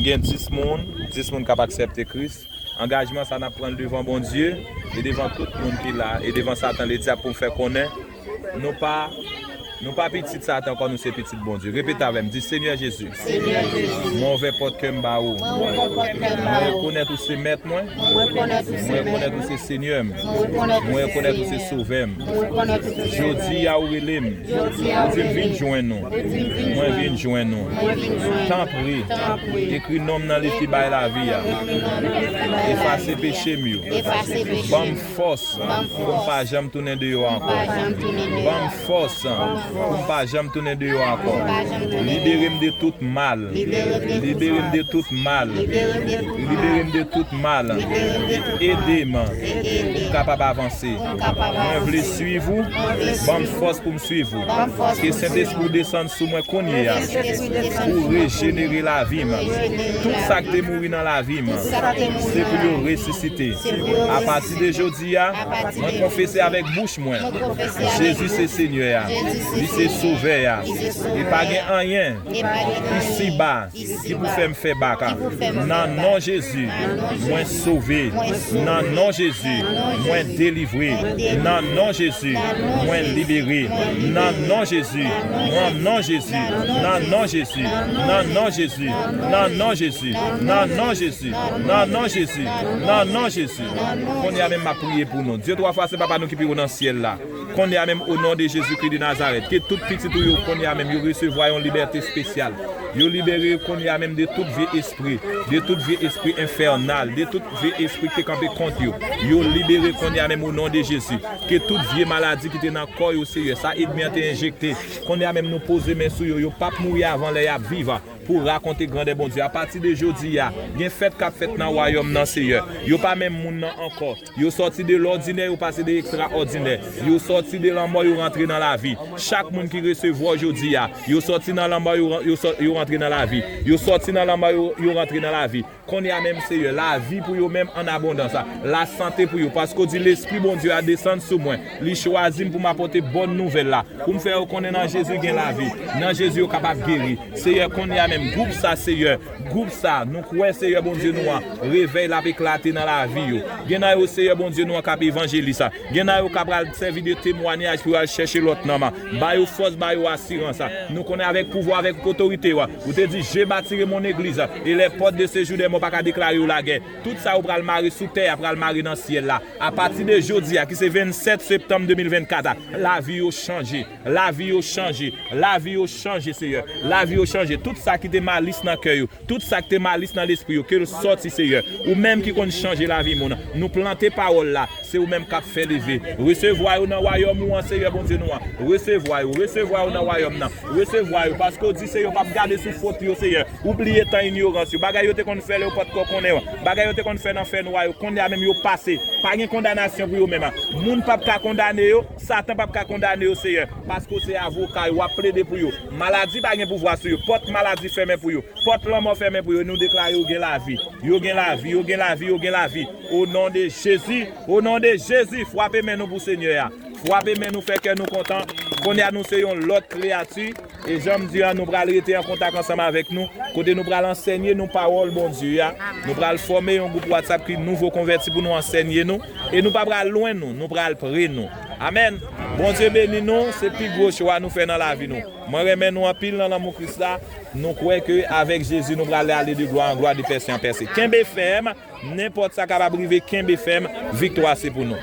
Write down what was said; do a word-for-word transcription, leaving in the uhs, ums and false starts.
Gen dis moun, dis moun k ap aksepte Kris. Angajman sa n ap pran l devan Bondye e devan tout moun ki la e devan Satan Ledyab pou m fè konnen nou pa nou pa pitit Satan ankò, nou se pitit Bondye. Repete avè m, di, Senyè Jezi, Senyè Jezi, mwen ouvè pòt kè m ba ou. Mwen ouvè pòt kè m ba Mwen ou. Rekonèt ou se mèt mwen. Mwen rekonèt ou Mwen se rekonèt ou mèt se Senyè m. Mwen rekonèt ou Mwen se rekonèt ou se Senyè. Sovè m. Mwen rekonèt ou se Sovè m. Jodi a ou rele m. Jodi a ou Ou di m vin rele m. Jwenn ou. Ou di m vin Mwen jwenn vin ou. Jwenn ou. Mwen vin jwenn ou. Tanpri, Tanpri. Ekri non m nan liv ki bay lavi a. Ekri non m nan liv ki bay lavi a. Efase peche m yo. Efase peche m. Ban m fòs Ban m pou m fòs. pa janm tounen deyò Pou m ankò. pa janm tounen deyò Ban m ankò. fòs Ban m pou m fòs. pa janm tounen deyò ankò. Pou m pa janm tounen Libere deyò. m de tout mal. Libere m de tout Libere m mal. de tout mal. Libere m de tout Libere m de tout mal. Libere m de tout Ede mal. m. Ede m. Pou m kapab avanse. Pou m kapab Mwen vle avanse. swiv ou. Mwen vle Ban m swiv ou. fòs pou m swiv ou. Ban m fòs Ke pou m Sentespri swiv ou ou. desann sou mwen kounye a. Ke Sentespri ou desann Pou sou mwen. rejenere lavi m. Rejenere Tout lavi sa k te m. mouri nan lavi m. Tout sa k te mouri Se nan pou yo lavi m. resisite. Se pou yo A pati de resisite. jodi a, A pati mwen de konfese jodi a, avèk bouch mwen. mwen konfese avèk Jezi se bouch Senyè a. Jezi se Li se Senyè. Sovè a. Li se E Sovè pa gen a. anyen E pa gen anyen. isiba Ki pou fè m fè bak a. Ki pou fè m fè bak. Nan non Jezi, Nan non Jezi. mwen sove. Mwen sove. Nan non Jezi, Nan non mwen Jezi. delivre. Mwen delivre. Nan non Jezi, Nan non mwen Jezi. libere. Mwen libere. Nan non Jezi, Nan non nan non Jezi. Jezi. Nan non Jezi. Nan non Jezi. Nan non Jezi. Nan non Jezi. Nan non Jezi. Nan non Jezi. Nan non Jezi. Nan non Jezi. Nan non Jezi. Nan non Kounye a menm m ap priye pou nou. Dye twa fwa sen papa nou ki pi wo nan syèl la. Kounye a menm o non de Jezi Kri de Nazarèt. Ke tout pitit ou yo kounye a menm yo resevwa yon libète espesyal. Yo libere yo kounye a menm de tout vye espri, de tout vye espri enfènal, de tout vye espri ki te kanpe kont yo. Yo libere kounye a menm o non de Jezi. Ke tout vye maladi ki te nan kò yo, Seyè, sa ènmi an te enjekte, kounye a menm nou poze men sou yo, yo p ap mouri avan lè y ap viv pou rakonte grandè Bondye. Apati de jodi a, gen fèt k ap fèt nan wayòm nan, Seyè. Yo pa menm moun nan ankò. Yo sòti de lòdinè, yo pase de ekstraòdinè. Yo sòti de lanmò, yo rantre nan lavi. Chak moun ki resevwa w jodi a, yo sòti nan lanmò, yo, yo, sò- yo rantre nan lavi. Yo sòti nan lanmò, yo, yo rantre nan lavi. Kounye a menm, Seyè, lavi pou yo menm an abondans. Lasante pou yo, paske w di, Lespri Bondye a desann sou mwen. Li chwazi m pou m apòte bòn nouvèl la, pou m fè yo konnen nan Jezi gen lavi. Nan Jezi, yo kapab geri. Seyè, kounye a menm, gwoup sa, Seyè, gwoup sa, nou kwè, Seyè Bondye nou an, revèy l ap eklate nan lavi yo. Gen nan yo, Seyè Bondye nou an, k ap evanjelis. Gen nan yo k ap pral sèvi de temwanyaj pou yo al chèche lòt nanm. Ba yo fòs, ba yo asirans. Nou konnen avèk pouvwa, avèk otorite w, ou te di, Je bâtirai mon église, et les portes de séjour des morts pa ka deklare yo lagè. Tout sa yo pral mare sou tè a pral mare nan syèl la. Apati de jodi a, ki se vennsèt septanm de mil vennkat a, lavi yo chanje. Lavi yo chanje. Lavi yo chanje, Seyè. Lavi yo chanje. Tout sa ki te malis nan kè yo, tout sa ki te malis nan lespri yo, ke l sòti, Seyè. Ou menm ki konn chanje lavi moun. Nou plante pawòl la. Se ou menm k ap fè leve. Resevwa yo nan wayòm ou an, Seyè Bondye nou an. Resevwa yo, resevwa yo nan wayòm nan. Resevwa yo, paske w di se yo p ap gade sou fot yo, Seyè. Ou bliye tan inyorans yo. Bagay yo te konn fè lè yo pa t ko konnen yo. Bagay yo te konn fè nan fènwa yo. Kounye a menm yo pase. Pa gen kondanasyon pou yo menm. Moun p ap ka kondane yo. Satan p ap ka kondane yo, Seyè. Paske w se avoka yo. W ap plede pou yo. Maladi pa gen pouvwa sou yo. Pòt maladi fèmen pou yo. Pòt lanmò fèmen pou yo. Nou deklare yo gen lavi. Yo gen lavi. Yo gen lavi. Yo gen lavi. O non de Jezi. O non de Jezi. Frape men nou pou Senyè a. Frape men nou, fè kè nou kontan. Kounye a nou se yon lòt kreyati. E jan m di a, nou pral rete an kontak ansanm avèk nou. Kote nou pral ansènye nou pawòl Bondye a. Nou pral fòme yon gwoup WhatsApp ki nouvo konvèti pou nou ansènye nou. E nou pa pral lwen nou, nou pral pre nou. Amèn. Bondye beni nou, se pi gwo chwa nou fè nan lavi nou. Mwen renmen nou anpil nan lanmou Kris la. Nou kwè ke avèk Jezi nou pral ale de glwa an glwa, de pèse an pèse. Kenbe fèm, nenpòt sa kapab rive, kenbe fèm, viktwa se pou nou.